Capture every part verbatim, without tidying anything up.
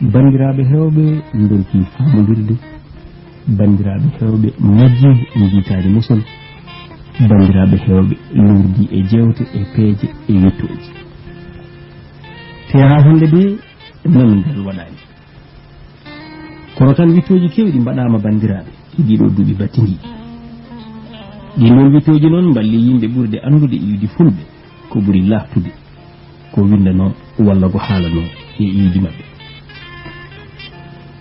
Banndiraaɓe heewɓe ndonki faamondirde, banndiraaɓe heewɓe majji njiitaani mosol, banndiraaɓe heewɓe lordi e jeewte e peeje e wittooji. Te haa hannde de, nanondiral waɗaani. Kono tan wittooji keewɗi mbaɗaama banndiraaɓe e ɗiɗo duuɓi battinɗi. Ɗiɗon wittooji noon mballi yimɓe ɓurde anndude iwdi fulɓe ko ɓuri laaɓtude ko winndanoo walla ko haalanoo e iwdi maɓɓe.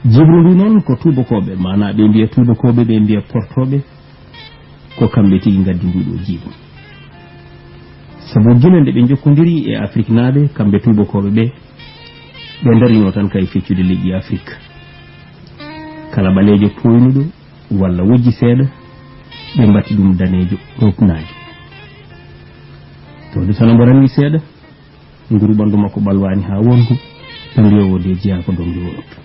Jiiɓru ndu noon ko tuubakooɓe, maanaa ɓe mbiya tuubakooɓe, ɓe mbiya portooɓe, ko kamɓe tigi ngaddi ndu ɗo jiiɓru. Sabu gila nde ɓe njokkondiri e Afriknaaɓe, kamɓe tuubakooɓe ɓe, ɓe ndarinoo tan kay feccude leƴƴi Afrik. Kala ɓaleejo pooynuɗo walla wojji seeɗa, ɓe mbatti ɗum daneejo roknaajo. Tawde tan omo ranwi seeɗa, nguru ɓanndu makko ɓalwaani haa wonko, ɓe mbiya o de jeyaa ko donge wonto.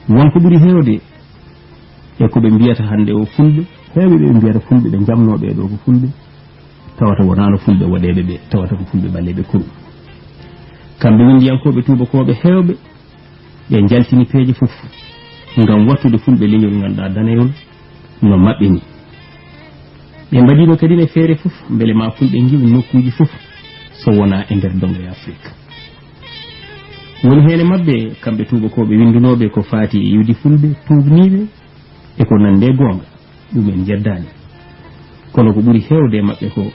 Won ko ɓuri heewde e ko ɓe mbiyata hannde o fulɓe, heewɓe ɓe mbiyata fulɓe, ɓe njamnoo ɓee ɗo ko fulɓe, tawata wonaano fulɓe woɗeeɓe ɓe, tawata ko fulɓe ɓaleeɓe kurum. Kamɓe winndiyankooɓe tuubakooɓe heewɓe, ɓe njaltini peeje fof ngam wattude fulɓe leñol ngannduɗaa daneyol no maɓɓe ni. Ɓe mbaɗiino kadi ne feere fof mbele ma fulɓe ngiw nokkuuji fof so wonaa e nder donge Afrik. Woni heen e maɓɓe kamɓe tuubakooɓe winndunooɓe ko faati e iwdi fulɓe tuugniiɓe e ko nandi e goonga, ɗum en njeddaani. Kono ko ɓuri heewde e maɓɓe ko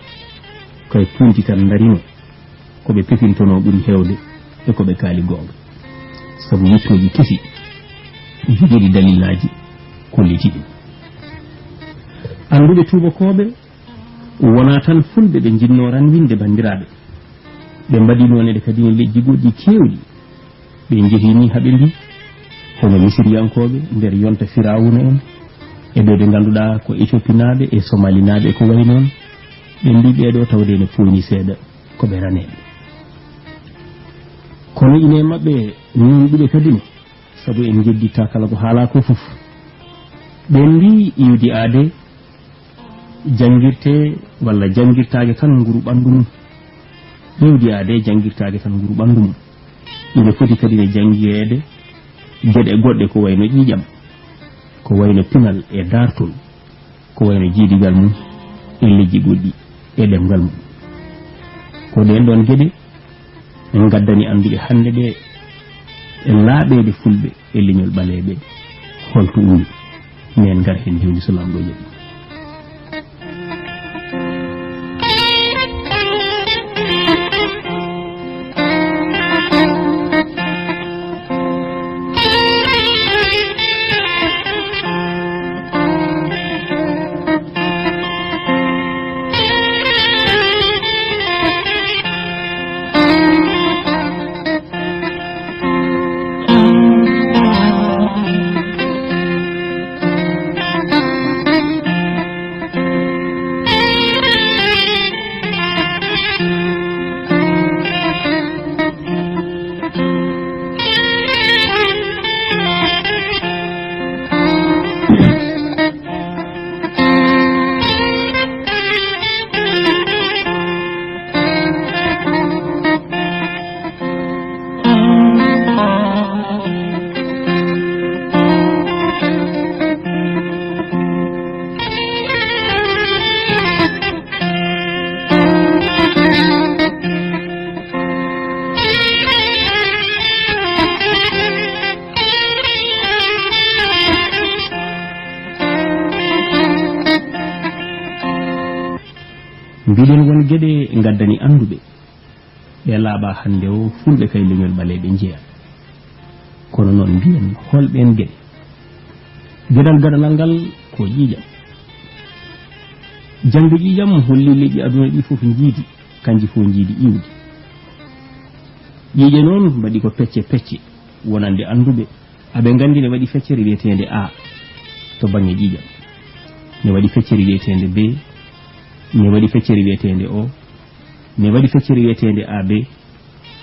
kay puunti tan ndarino, ko ɓe pefintonoo ɓuri heewde e ko ɓe kaali goonga. Sabu wittooji kesi jogiiɗi dalillaaji kolliti ɗum. Annduɓe tuubakooɓe wonaa tan fulɓe ɓe njinnoo ranwinde banndiraaɓe. Ɓe mbaɗi noon ede kadi e leƴƴi goɗɗi keewɗi. Ɓe njehi ni haa ɓe mbi, hono Misiriyankooɓe nder yonta Firawuna en, e ɓe ɓe ngannduɗaa ko Etiopinaaɓe e Somalinaaɓe e ko wayi noon, ɓe mbi ɓee ɗo tawde ene pooyni seeɗa ko ɓe raneeɓe. Kono ine maɓɓe nunɗuɓe kadi ne, sabu en njeddittaa kala ko haalaa ko fof. Ɓe mbi iwdi aade janngirtee walla janngirtaake tan nguru ɓanndu mum. Iwdi aade janngirtaake tan nguru ɓanndu mum. Ine foti kadi ne janngireede geɗe goɗɗe ko wayno ƴiiƴam, ko wayno pinal e daartol, ko wayno jiidigal mum e leƴƴi goɗɗi e ɗemngal mum. Ko ɗeen ɗoon geɗe ngaddani annduɓe hannde ɓe laaɓeede fulɓe e leñol ɓaleeɓe. Holto ummi? Men ngar heen jooni so Laamɗo jaɓi. Mbiɗen won geɗe ngaddani annduɓe. Ɓe laaɓa hannde o fulɓe kay leñol ɓaleeɓe njeya. Kono noon mbiyen holɓeen geɗe? Geɗal gaɗanal ngal ko ƴiiƴam. Jaŋde ƴiiƴam holli leƴƴi aduna ɗi fof njiidi, kanji fof njiidi iwdi. Ƴiiƴe noon mbaɗi ko pecce pecce, wonande annduɓe aɓe nganndi ne waɗi feccere wiyeteende A to baŋnge ƴiiƴam, ne waɗi feccere wiyeteende B, ne waɗi feccere wiyeteende O, ne waɗi feccere wiyeteende A B.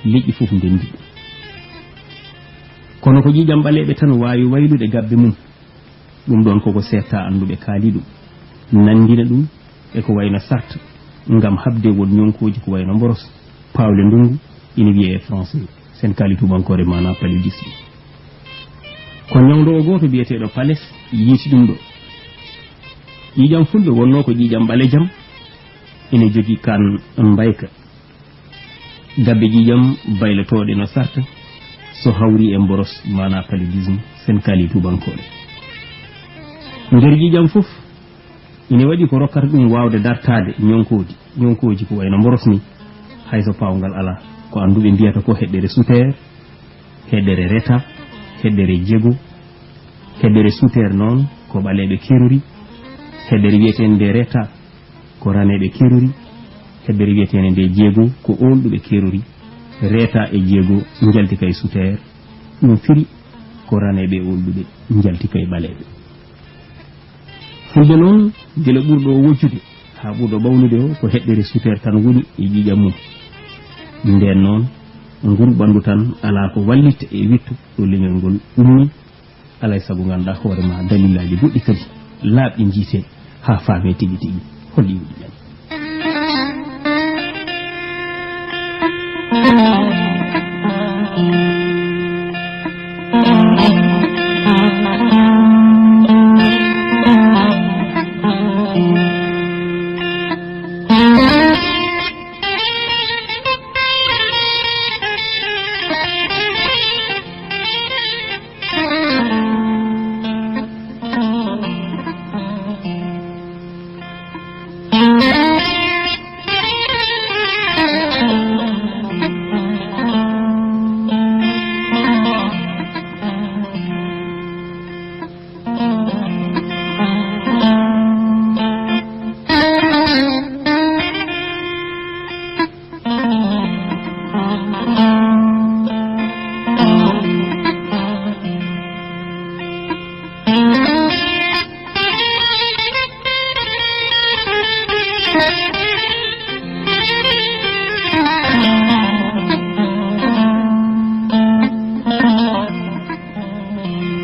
Leƴƴi fof ndenndi. Kono ko ƴiiƴam ɓaleeɓe tan waawi waylude gabbe mum. Ɗum ɗoon koko seetta annduɓe kaali ɗum, nanndina ɗum e ko wayno sart ngam haɓde won ñonkooji ko wayno mboros, paawle ndonngu, ina wiyee e français Sen kaali tuubankoore maanaa paludisme. Ko ñawndoowo gooto biyeteeɗo Pales yiiti ɗum ɗo. Ƴiiƴam fulɓe wonnoo ko ƴiiƴam ɓalejam, ina jogii kaan mbayka. Gabbe ƴiiƴam baylotooɗe no sarta, so hawri e mboros maanaa paludisme, sen kaali tuubankoore. Nder ƴiiƴam fof, ina waɗi ko rokkata ɗum waawde dartaade ñonkoodi, ñonkooji ko wayno mboros ni, hay so paawngal alaa. Ko annduɓe mbiyata ko heɗɗere suteer, heɗɗere reta, heɗɗere jego. Heɗɗere suteer noon ko ɓaleeɓe kerori, heɗɗere wiyeteende reta ko raneeɓe kerori, heɗɗere wiyeteende nde jego ko oolɗuɓe kerori, reta e jego njalti kay suteer, ɗum firi ko raneeɓe e oolɗuɓe njalti kay ɓaleeɓe. Fulɓe noon, gila ɓurɗo o wojjude haa ɓurɗo ɓawnude o, ko heɗɗere suteer tan woni e ƴiiƴam mum. Ndeen noon, nguru ɓanndu tan alaa ko wallitta e wittu ɗo leñol ngol ummi, alaa e sago nganndaa hoore ma dalillaaji goɗɗi kadi laaɓɗi njiytee haa faamee tigi tigi hol iwdi men.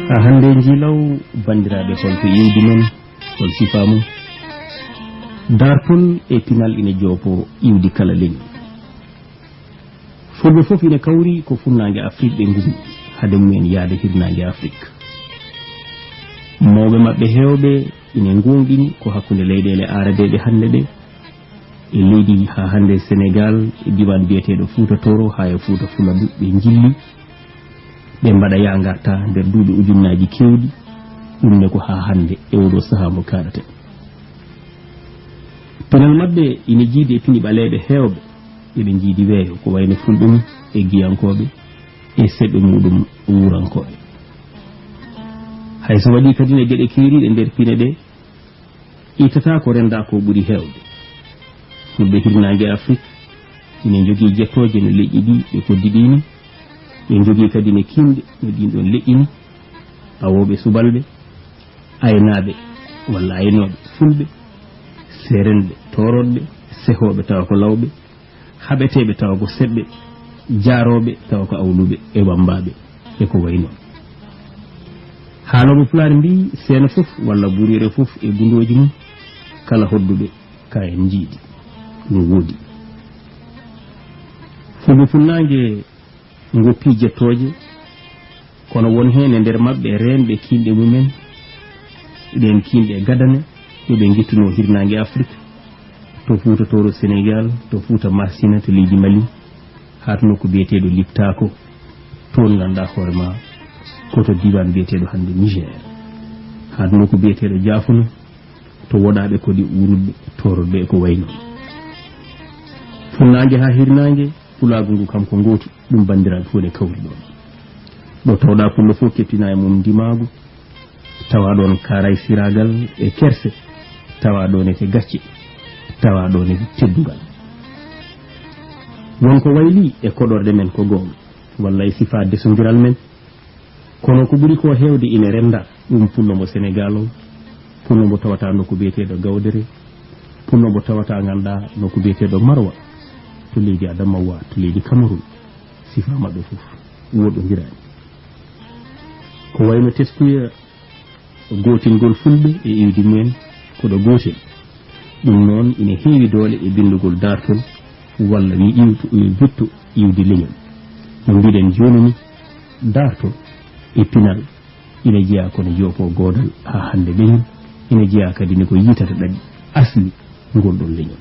Haa hannde njiilaw, banndiraaɓe, holto iwdi men? Hol sifaa mum? Daartol e pinal ina joopoo iwdi kala leñol. Fulɓe fof ina kawri ko funnaange Afrik ɓe ngummi, hade mumen yahde hirnaange Afrik. Mawɓe maɓɓe heewɓe ina ngoongɗini ko hakkunde leyɗeele aarabeeɓe hannde ɗe, e leydi haa hannde Senegaal, e diiwaan biyeteeɗo Fuuta Tooro, haa e Fuuta Fuladu, ɓe njilli, ɓe mbaɗa yaa ngarta nder duuɓi ujunnaaji keewɗi, ɗum ne ko haa hannde e oo ɗoo sahaa mo kaaɗaten. Pinal maɓɓe ina jiidi e pini ɓaleeɓe heewɓe, eɓe njiidi weeyo, ko wayno fulɓe mum e giyankooɓe e seɓɓe muɗum wuurankooɓe. Hay so waɗii kadi ne geɗe keeriiɗe nder pine ɗe, ittata ko renndaa ko ɓuri heewde. Fulɓe hirnaange Afrik ina njogii jettooje no leƴƴi ɗi ɓe koddi ɗi ni, ɓe njogii kadi ne kiimɗe no ɗiin ɗoon leƴƴi ni, awooɓe subalɓe, aynaaɓe walla aynooɓe fulɓe, seerenɓe tooroɗɓe, sehooɓe tawa ko lawɓe, haɓeteeɓe tawa ko seɓɓe, jaarooɓe tawa ko awluɓe e wammbaaɓe e ko wayi noon. Haalooɓe Pulaar mbiyi seeno fof walla buriire fof e gundooji mum, kala hodduɓe ka en njiidi. Ɗum woodi. Fulɓe funnaange ngoppi jettooje, kono won heen e nder maɓɓe reenɓe kiinɗe mumen, ɗeen kiinɗe gadane, ɗo ɓe ngittunoo hirnaange Afrik, to Fuuta Tooro Senegaal, to Fuuta Marsina, to leydi Mali, haa to nokku biyeteeɗo Liptako, toon ngannduɗaa hoore ma ko to diiwaan biyeteeɗo hannde Niger, haa to nokku biyeteeɗo Jaafuno, to woɗaaɓe koɗi uurudɓe, tooroɗɓe e ko wayi noon. Funnaange haa hirnaange, pulaagu ngu kam ko ngootu, ɗum banndiraaɓe fof ne kawri ɗoon. Ɗo tawɗaa pullo fof keptinaa e mum ndimaagu, tawa ɗoon kaaray siraagal e kerse, tawa ɗoon e gacce, tawa ɗoon e teddungal. Won ko waylii e koɗorɗe men ko goonga, walla e sifaa desondiral men, kono ko ɓuri ko heewde ina rennda ɗum pullo mo Senegaal o, pullo mo tawata nokku biyeteeɗo Gawdere, pullo mo tawata ngannduɗaa nokku biyeteeɗo Marwa, to leydi Adamawa, to leydi Kamerun, sifaa maɓɓe fof woɗɗondiraani. Ko wayno teskuya gootingol fulɓe e iwdi mumen ko ɗo gootel. Ɗum noon ina heewi doole e binndugol daartol walla wi iwtu, wi bittu iwdi leñol. No mbiɗen jooni ni, daartol e pinal ina jeyaa ko no joopo goodal haa hannde leñol, ina jeyaa kadi ne ko yitata ɗaɗi asli ngol ɗon leñol.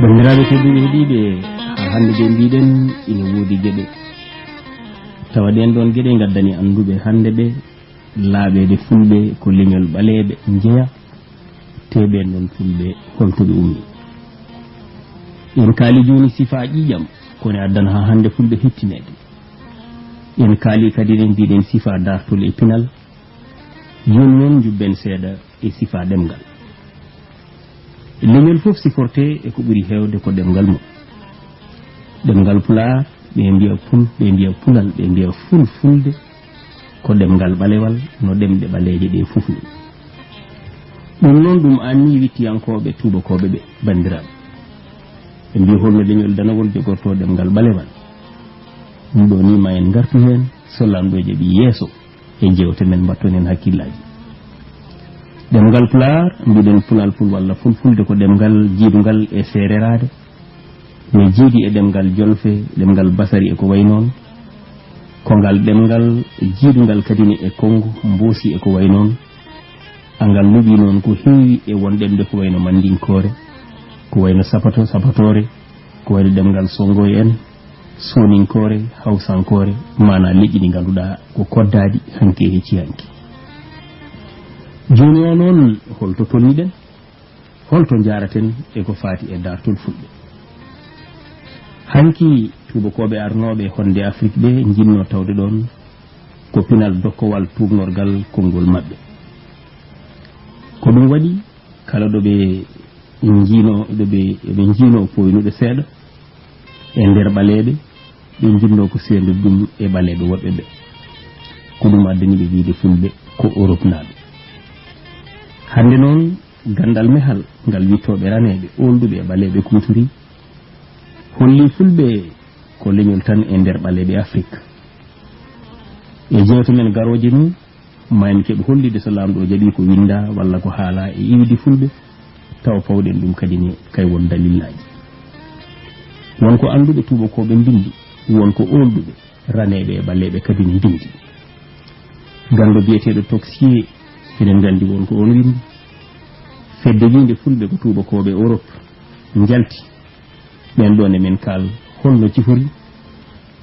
Banndiraaɓe tedduɓe heɗiiɓe, haa hannde de mbiɗen ina woodi geɗe. Tawa ɗeen ɗoon geɗe ngaddani annduɓe hannde ɓe laaɓeede fulɓe ko leñol ɓaleeɓe njeya, te ɓeen ɗoon fulɓe holto ɓe ummi. En kaali jooni sifaa ƴiiƴam, ko ne addana haa hannde fulɓe hettineede. En kaali kadi ɗen mbiɗen sifaa daartol e pinal, jooni noon njubben seeɗa e sifaa ɗemngal. Leñol fof sifortee e ko ɓuri heewde ko ɗemngal mum. Ɗemngal Pulaar, ɓe mbiya pul, ɓe mbiya pulal, ɓe mbiya ful, fulde. Ko ɗemngal ɓalewal no ɗemɗe ɓaleeje ɗee fof ni. Ɗum noon ɗum anni wittiyankooɓe tuubakooɓe ɓe, banndiraaɓe. Ɓe mbii holno leñol danawol jogortoo ɗemngal ɓalewal. Ɗum ɗo ni ma en ngartu heen so Laamɗo jaɓii yeeso e jeewte men mbatton heen hakkillaaji. Ɗemngal Pulaar, mbiɗen Pulaar Pul walla Fulfulde ko ɗemngal jiidungal e seereraade. No jiidi e ɗemngal Jolfe, ɗemngal Basari e ko wayi noon. Ko ngal ɗemngal jiidungal kadi ne e Konngo, Mboosi e ko wayi noon. Angal luɓii noon ko heewi e won ɗemɗe ko wayi no Manndinkoore, ko wayi no Sapato-, Sapatoore, ko wayi no ɗemngal Sonngoye en, Sooninkoore, Hawsankoore, maanaa leƴƴi ɗi ngannduɗaa ko koddaaɗi hanki e hecci hanki. Jooni o noon, holto tolniɗen? Holto njaaraten e ko faati e daartol Fulɓe? Hanki tuubakooɓe arnooɓe honde Afrik ɓe njinnoo tawde ɗoon ko pinal dokkowal tuugnorgal konngol maɓɓe. Ko ɗum waɗi kala ɗo ɓe njiino, ɗo ɓe, ɓe njiino pooynuɓe seeɗa e nder ɓaleeɓe, ɓe njinnoo ko seendude ɗum e ɓaleeɓe woɗɓe ɓe. Ko ɗum addani ɓe wiyde Fulɓe ko Oropnaaɓe. Hannde noon, ganndal mehal ngal wittooɓe raneeɓe, oolɗuɓe e ɓaleeɓe kuutorii, hollii Fulɓe ko leñol tan e nder ɓaleeɓe Afrik. E jeewte men garooje ni, ma en keɓ hollitde so Laamɗo o jaɓii ko winndaa walla ko haalaa e iwdi Fulɓe, tawa pawɗen ɗum kadi ne kay won dalillaaji. Won ko annduɓe tuubakooɓe mbinndi, won ko oolɗuɓe, raneeɓe e ɓaleeɓe kadi ne mbinndi. Ganndo biyeteeɗo Toksiye, eɗen nganndi won ko oon winndi. Fedde wiinde Fulɓe ko tuubakooɓe Europe njalti. Ɓeen ɗoon e men kaal holno cifori.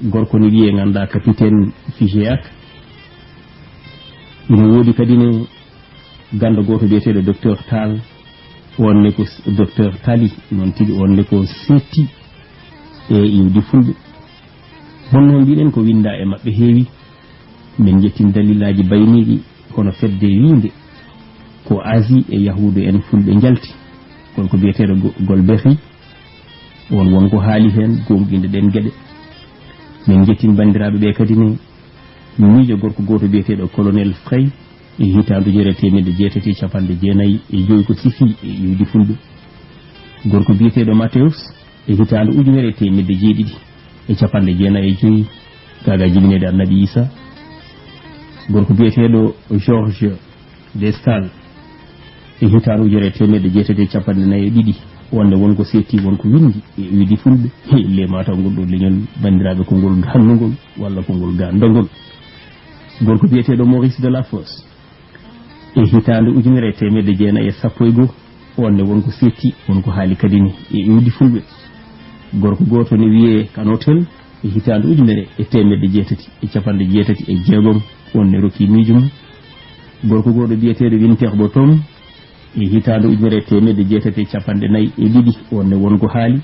Gorko ne wiyee nganndaa Capitaine Figeac. Ina woodi kadi ne ganndo gooto biyeteeɗo Docteur Tall. Oon ne ko s-, Docteur Tali, noon tigi oon ne ko seetti e iwdi Fulɓe. Honno mbiɗen ko winndaa e maɓɓe heewi. Min njettin dalilaaji bayniiɗi, kono fedde wiinde ko Asie e Yahuudu en Fulɓe njalti. Gorko biyeteeɗo Go-, Golbery, on won ko haali heen, goonɗinde ɗeen geɗe. Min njettin banndiraaɓe ɓe kadi ne, miijo gorko gooto biyeteeɗo Colonel Frey e hitaande ujunere e teemedde jeetati e cappanɗe jeenayi e joyi ko sifii e iwdi Fulɓe. Gorko biyeteeɗo Mateus, e hitaande ujunere e teemedde jeeɗiɗi e cappanɗe jeenayi e joyi, gaagaa jibineede Annabi Iisaa. Gorko biyeteeɗo Georges de Staël, e hitaande ujunere e teemedde jeetati e cappanɗe nayi e ɗiɗi, wonde won ko seetti, won ko winndi e iwdi Fulɓe. He, le mataw ngol ɗo leñol, banndiraaɓe, ko ngol gannugol walla ko ngol ganndagol. Gorko biyeteeɗo Maurice Delafosse, e hitaande ujunere e teemedde jeenayi e sappo e goo, oon ne won ko seetti, won ko haali kadi ne e iwdi Fulɓe. Gorko gooto ne wiyee Kanotel, e hitaande ujunere e teemedde jeetati e cappanɗe jeetati e jeegom, oon ne rokki miijo mum. Gorko gooto biyeteeɗo Winterbotham, e hitaande ujunere e teemedde jeetati e cappanɗe nayi e ɗiɗi, oon ne won ko haali.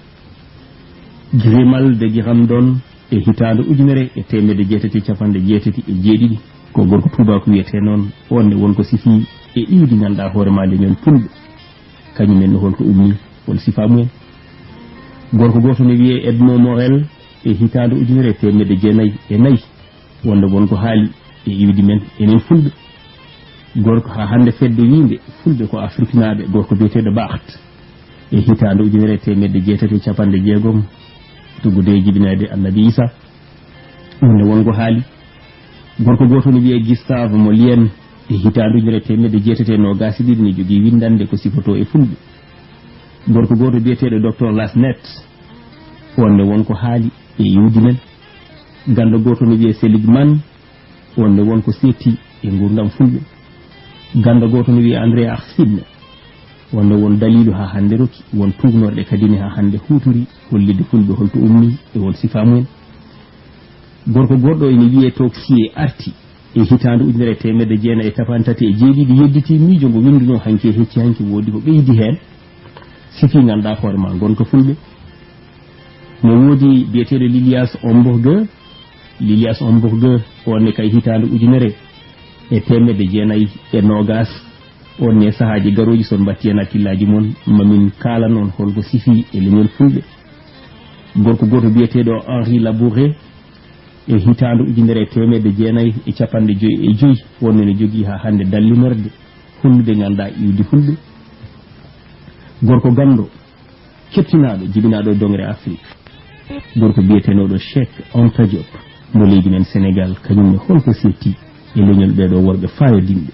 Grimal de Girandon, e hitaande ujunere e teemedde jeetati e cappanɗe jeetati e jeeɗiɗi, ko gorko tuubaaku wiyetee noon, oon ne won ko sifii e iwdi ngannduɗaa hoore maa leñol Fulɓe. Kañum en no holto ummii, hol sifaa mumen? Gorko gooto ne wiyee Edmond Morel, e hitaande ujunere e teemedde jeenayi e nayi, wonde won ko haali e iwdi men, enen Fulɓe. Gorko haa hannde fedde wiinde Fulɓe ko Afriknaaɓe, gorko biyeteeɗo Barth, e hitaande ujunere e teemedde jeetati e cappanɗe jeegom, tuggude e jibineede Annabi Iisaa, wonde won ko haali. Gorko gooto ne wiyee Gustave Molien, e hitaande ujunere e teemedde jeetati e noogaas e ɗiɗi ne jogii winndannde ko sifotoo e Fulɓe. Gorko gooto biyeteeɗo Docteur Lasnet, wonde won ko haali e iwdi men. Ganndo gooto ne wiyee Seligman, wonde won ko seetti e nguurndam Fulɓe. Ganndo gooto ne wiyee André Arsine, wonde won daliilu haa hannde rokki, won tuugnorɗe kadi ne haa hannde huutori hollitde Fulɓe holto ummii e hol sifaa mumen. Gorko goɗɗo ene wiyee Toksiye arti e hitaande ujunere e teemedde jeenayi e cappanɗe tati e jeeɗiɗi, yedditii miijo ngo winndunoo hanki e hecci hanki, woodi ko ɓeydi heen, sifii ngannduɗaa hoore maa ngonka Fulɓe. No woodi biyeteeɗo Lilias Ombourgueux. Lilias Ombourgueux, oon ne kay hitaande ujunere e teemedde jeenayi e noogaas, oon ne sahaaji garooji, so on mbattii heen hakkillaaji mon, ma min kaalan on hol ko sifii e leñol Fulɓe. Gorko gooto biyeteeɗo Henri Labouré, E hitaande ujunere e teemedde jeenayi e cappanɗe joyi e joyi, wonde ne jogii haa hannde dallinorde hollude nganndaa iwdi Fulɓe. Gorko ganndo, keptinaaɗo, jibinaaɗo e doŋre Afrik. Gorko biyetenooɗo Cheikh Anta Diop, mo leydi men Senegal, kañum ne holko seetti e leñol ɓeeɗo worɓe faayodinɓe.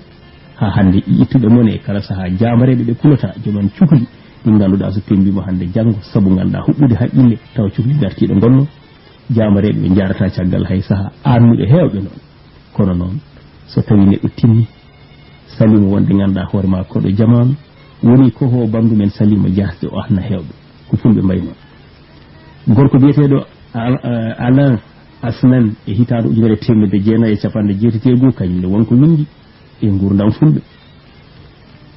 Haa hannde ittuɓe mone e kala sahaa, jaambareeɓe ɓe kulata, joman cukli, ɗi ngannduɗaa so pemmbima hannde janngo, sabu ngannduɗaa huɓɓude haqqille, tawa cukli dartiiɗo ngonno, jaambareeɓe ɓe njaarata caggal hay sahaa, aannuɓe heewɓe noon. Kono noon, so tawii neɗɗo tinni, Salima wonde ngannduɗaa hoore maa koɗo jamaanu, woni ko ho banndu men Salima Dias o ahna heewɓe, ko Fulɓe mbayi noon. Gorko biyeteeɗo Al-, eh, Alain Asnan e hitaande ujunere e teemedde jeenayi e cappanɗe jeetati e goo, kañum ne won ko winndi e nguurndam Fulɓe.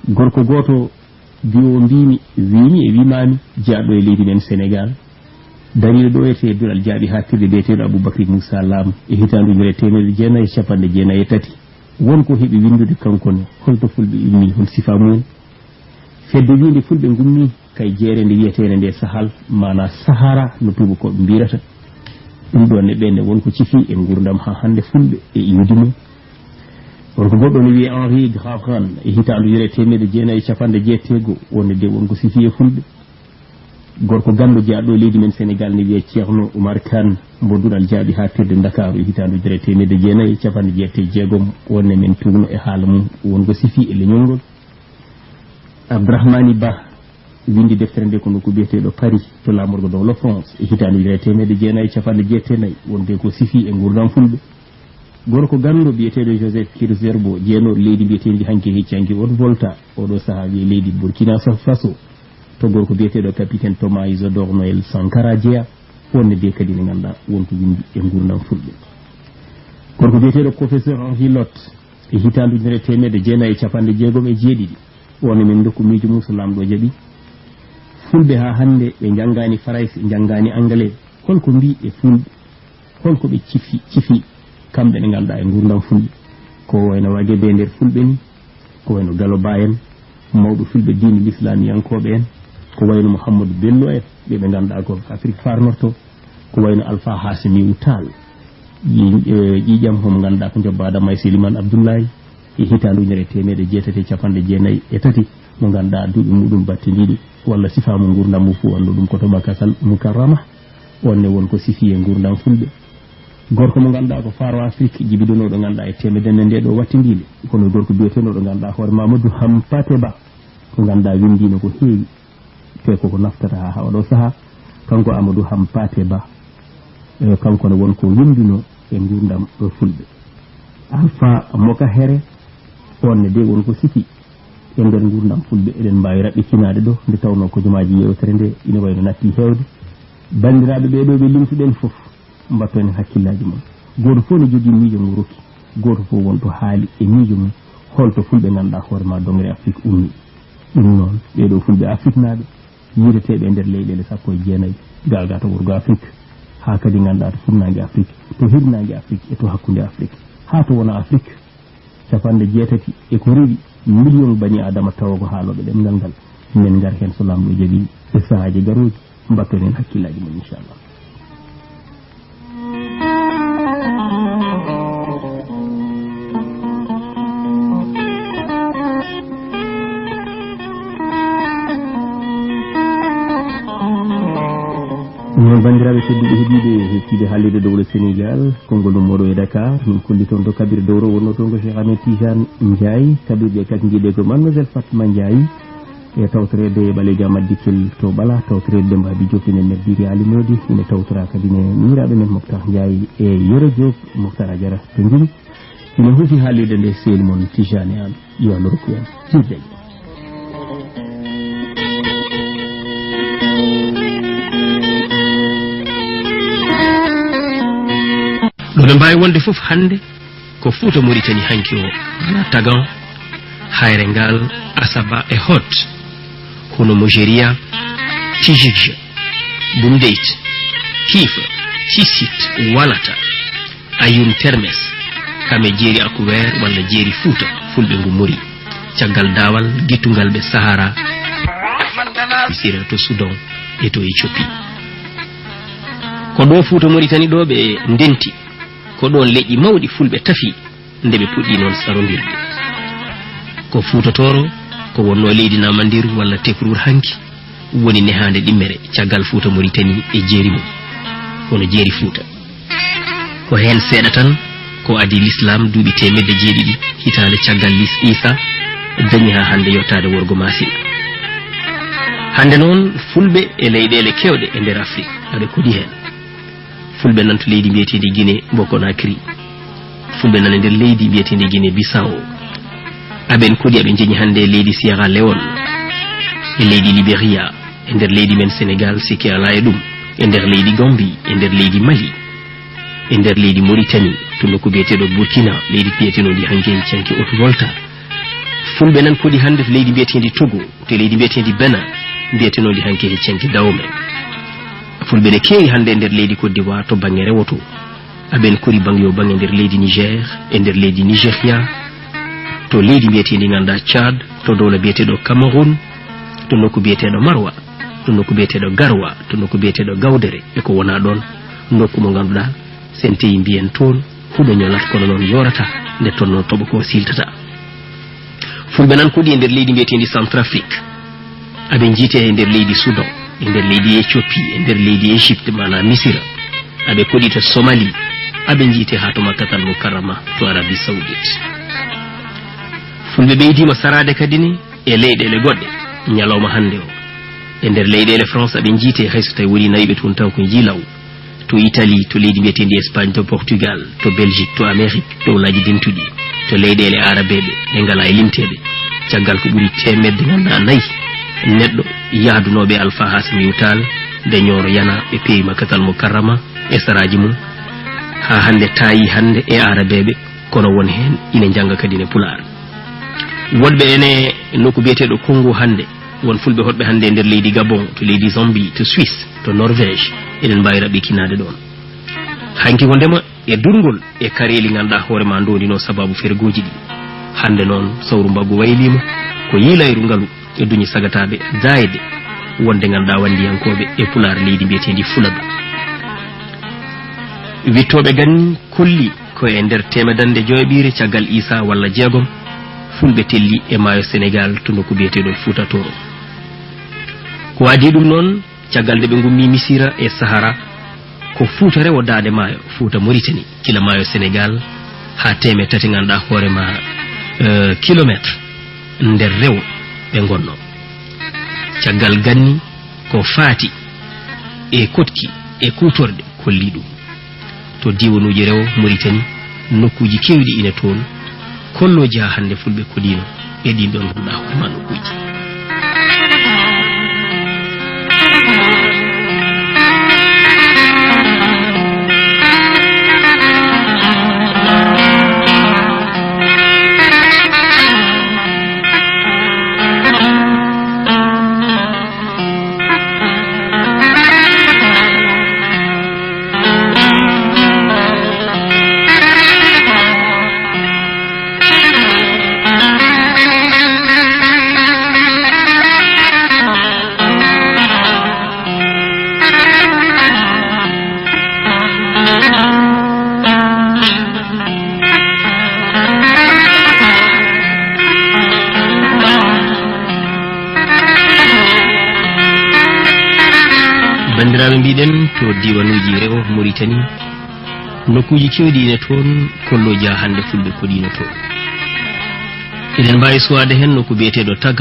Gorko gooto biyo mbiimi, wiimi e wiimaami, jeyaaɗo e leydi men Senegal, dariiɗo ɗo etee duɗal jaaɓi haaɗtirde biyeteeɗo Aboubacry Moussa Lam e hitaande ujunere e teemedde jeenayi e cappanɗe jeenayi e tati. Won ko heɓi winndude kanko ne, holto Fulɓe immii, hol sifaa mum en? Fedde wiinde Fulɓe ngummii kay jeere nde wiyeteende nde Sahal, maanaa Sahara no tuubakooɓe mbiyata. Ɗum ɗoon ne ɓeen ne won ko cifi e nguurndam haa hannde Fulɓe e iwdi mum. Won ko goɗɗo ne wiyee Henri Gravran e hitaande ujunere e teemedde jeenayi e cappanɗe jeetati e goo, wonde de won ko sifi e Fulɓe. Gorko ganndo jeyaaɗo leydi men Senegal ne wiyee Ceerno Oumar Kane, mo duɗal jaaɓi haaɗtirde Ndakaaru e hitaande ujunere e teemedde jeenayi e cappanɗe jeetati e jeegom, wonde men tuugno e haala mum won ko sifi e leñol ngol. Abdourahmani Ba winndi deftere nde ko nokku biyeteeɗo Paris to laamorgo dowla France e hitaande ujunere e teemedde jeenayi e cappanɗe jeetati e nayi, wonde ko sifi e nguurndam Fulɓe. Gorko ganndo biyeteeɗo Joseph Kizerbo, jeenooɗo leydi mbiyeteendi hanki hecci hanki Haute Volta, oɗo sahaa wiyee leydi Burkina Faso, to gorko biyeteeɗo capitaine Thomas Isidore Noël Sankara jeyaa, wonde de kadi ne ngannduɗaa won ko winndi e nguurndam Fulɓe. Gorko biyeteeɗo professeur Henri Lott e hitaande ujunere e teemedde jeenayi e cappanɗe jeegom e jeeɗiɗi, wonde men ndokku miijo mum so laamɗo jaɓi. Fulɓe haa hannde ɓe njanngaani Farayse, njanngaani Angle. Holko mbii e Fulɓe? Holko ɓe cifi, cifi kamɓe ne ngannduɗaa e nguurndam Fulɓe? Ko wayno Wageɓe nder Fulɓe ni, ko wayno Galo Ba en, mawɗo Fulɓe diine lislaamiyankooɓe en, ko wayno Mouhamadou Bello en, ɓe ɓe ngannduɗaa ko Afrik faarnorto, ko wayno Alpha Hassimiou Tall, ƴi-, eh, ƴiiƴam homo ngannduɗaa ko Jobba Adama e Seliman Abdoulaye, e hitaande ujunere e teemedde jeetati e cappanɗe jeenayi e tati, mo ngannduɗaa duuɓi muɗum battindiiɗi, walla sifaa mum nguurndam mum fof wonno ɗum ko to Makkatal Mukarrama, on ne won ko sifi e nguurndam Fulɓe. Gorko mo ngannduɗaa ko faaro Afrik, jibidonooɗo ngannduɗaa e teemedere nde ɗo wattindiinde, kono gorko biyetenooɗo ngannduɗaa hoore Mamadou Hampate Ba, ko ngannduɗaa winndiino ko heewi, te koko naftata haa hawa ɗo sahaa, kanko Amadou Hampate Ba, e kanko ne won ko winnduno e nguurndam ɗo Fulɓe. Alpha Mokahere, on ne de won ko sifi e nder nguurndam Fulɓe, eɗen mbaawi raɓɓitinaade ɗo, nde tawnoo ko jomaaji yeewtere nde ina wayno natti heewde. Banndiraaɓe ɓee ɗo ɓe limtuɗen fof, mbatton heen hakkillaaji mon. Gooto fof ne jogii miijo ngu rokki, gooto fof won to haali e miijo mum, holto Fulɓe ngannduɗaa hoore maa dongre Afrik ummi. Ɗum noon, ɓee ɗo Fulɓe Afriknaaɓe, yiireteeɓe e nder leyɗeele sappo e jeenayi, gaagaa to worgo Afrik, haa kadi ngannduɗaa to funnaange Afrik, to hirnaange Afrik e to hakkunde Afrik, haa to wona Afrik, capanɗe jeetati e ko rewi miliyoŋ bani Aadama tawa ko haalooɓe ɗemngal ngal. Men ngar heen so Laamɗo jaɓii e sahaaji garooji, mbatton heen hakkillaaji mon, inchallah. Onon banndiraaɓe tedduɓe heɗiiɓe, heɗiiɓe haalirde Dowla Senegaal, konngol ummooɗo e Dakar, min kolliton to Kabir Dowro, wonnoo toon ko Cheikh Ahmed Tidiane Ndiaye, kaɓirɗe e kakidiiɗe ko Mademoiselle Fatma Ndiaye, e tawtoreede e ɓaleejo Amadou Dikkel to Ɓala, tawtoreede Demba Abi Diop ene Meddiri Ali Mody, ene tawtoraa kadi ne miñiraaɗo men Moctar Ndiaye e Yero Diop, Moctar Adiara to Njum. Ina huufi haalirde nde sehil mon Tijani Anne. Yo Allah rokku en hirde. Ɗo ɓe mbaawi wonde fof hannde ko Fuuta Moritani hanki o, wona Tagan, Hayre Ngal, Asaba e Hot, kono Mojeria, Tijigja, Bumdeit, Kiifa, Cisit, Walata, Ayun Termes, kam e jeeri Akuweer walla jeeri Fuuta, Fulɓe ngu muri. Caggal daawal gittungal ɓe Sahara, Misira to Sudan e to Ethiopie. Ko ɗo Fuuta Moritani ɗo ɓe ndenti. Ko ɗoon leƴƴi mawɗi Fulɓe tafi nde ɓe puɗɗii noon sarondirde. Ko Fuuta Tooro, ko wonnoo leydi Namandiru walla Tekruur hanki, woni nehaande ɗimmere caggal Fuuta Moritani e jeeri mum, hono jeeri Fuuta. Ko heen seeɗa tan ko adii Lislaam duuɓi teemedde jeeɗiɗi hitaande caggal Lis Iisaa dañi haa hannde yottaade worgo Maasina. Hannde noon, Fulɓe e leyɗeele keewɗe e nder Afrik aɓe koɗi heen. Fulɓe nan to leydi mbiyeteendi Guinée Conakry. Fulɓe nan e nder leydi mbiyeteendi Guinée Bissau. Aɓen koɗi aɓe njeñi hannde e leydi Sierra Leone, e leydi Liberia, e nder leydi men Sénégal, sikke alaa e ɗum, e nder leydi Gambie, e nder leydi Mali, e nder leydi Mauritanie, to nokku biyeteeɗo Burkina, leydi biyeteenondi hanki e canki Haute Volta. Fulɓe nan koɗi hannde to leydi mbiyeteendi Togo, to leydi mbiyeteendi Benin, mbiyeteendi hanki e canki Dahomey. Fulɓe ne keewi hannde e nder leydi Côte d'Ivoire to baŋŋe rewo to. Aɓen koɗi baŋ yo baŋ e nder leydi Niger, e nder leydi Nigeria, to leydi mbiyeteendi ngannduɗaa Tchad, to dowla biyeteeɗo Cameroun, to nokku biyeteeɗo Marwa, to nokku biyeteeɗo Garwa, to nokku biyeteeɗo Gawdere, e ko wonaa ɗoon, nokku mo ngannduɗaa, so en tawii mbiyen toon, huɗo ñolat, kono noon yoorataa, nde tonnoo toɓo ko siltataa. Fulɓe nan koɗi e nder leydi mbiyeteendi Centrafrique. Aɓe njiyetee e nder leydi Soudan, e nder leydi Éthiopie, e nder leydi Égypte, maanaa Misira. Aɓe koɗi to Somalie. Aɓe njiyetee haa to Makkatal Mukarrama, to Arabie Saoudite. Fulɓe ɓeydiima saraade kadi ne e leyɗeele goɗɗe, ñalawma hannde o. E nder leyɗeele France aɓe njiyetee, hay so tawii wonii nawiiɓe toon taw ko njiilaw. To Italie, to leydi mbiyeteendi Espagne, to Portugal, to Belgique, to Amérique, dowlaaji dentuɗi, to leyɗeele aarabeeɓe ɗe ngalaa e limteede. Caggal ko ɓuri teemedde ngannduɗaa nayi neɗɗo yahdunooɓe Alpha Hassimiou Tall nde Ñooro Yana ɓe peewi Makkatal Mukarrama e saraaji mum, haa hannde taayii hannde e aarabeeɓe, kono won heen ina njannga kadi ne Pulaar. Woɗɓe ene nokku biyeteeɗo Congo hannde, won Fulɓe hoɗɓe hannde e nder leydi Gabon, to leydi Zambie, to Suisse, to Norvège, eɗen mbaawi raɓɓikinaade ɗoon. Hanki ko ndema e durngol e kareeli ngannduɗaa hoore maa ndoondinoo sabaabu fergooji ɗi. Hannde noon sawru mbaggu wayliima, ko yiilayru ngalu e duñi sagataaɓe daayde wonde ngannduɗaa wanndiyankooɓe e Pulaar leydi mbiyeteendi Fuladu. Wiɗtooɓe ganni kolli ko e nder teemedannde joyaɓiire caggal Iisaa walla jeegom, Fulɓe telli e maayo Senegaal to nokku biyeteeɗo Fuuta Tooro. Ko adii ɗum noon, caggal nde ɓe ngummii Misira e Sahara, ko Fuuta rewo daande maayo, Fuuta Moritani, gila maayo Senegaal haa teemeɗɗe tati ngannduɗaa hoore maa, eh, kilomeetre nder rewo ɓe ngonnoo. Caggal ganni ko faati e koɗki e kuutorɗe kolli ɗum. To diiwanuuji rewo Moritani, nokkuuji keewɗi ina toon, kollooji haa hannde Fulɓe koɗiino e ɗiin ɗoon ngannduɗaa hoore maa nokkuuji. Banndiraaɓe, mbiɗen to diiwanuuji rewo Moritani, nokkuuji keewɗi ine toon, kollooji haa hannde Fulɓe koɗiino toon. Eɗen mbaawi suwaade heen nokku biyeteeɗo Tagam,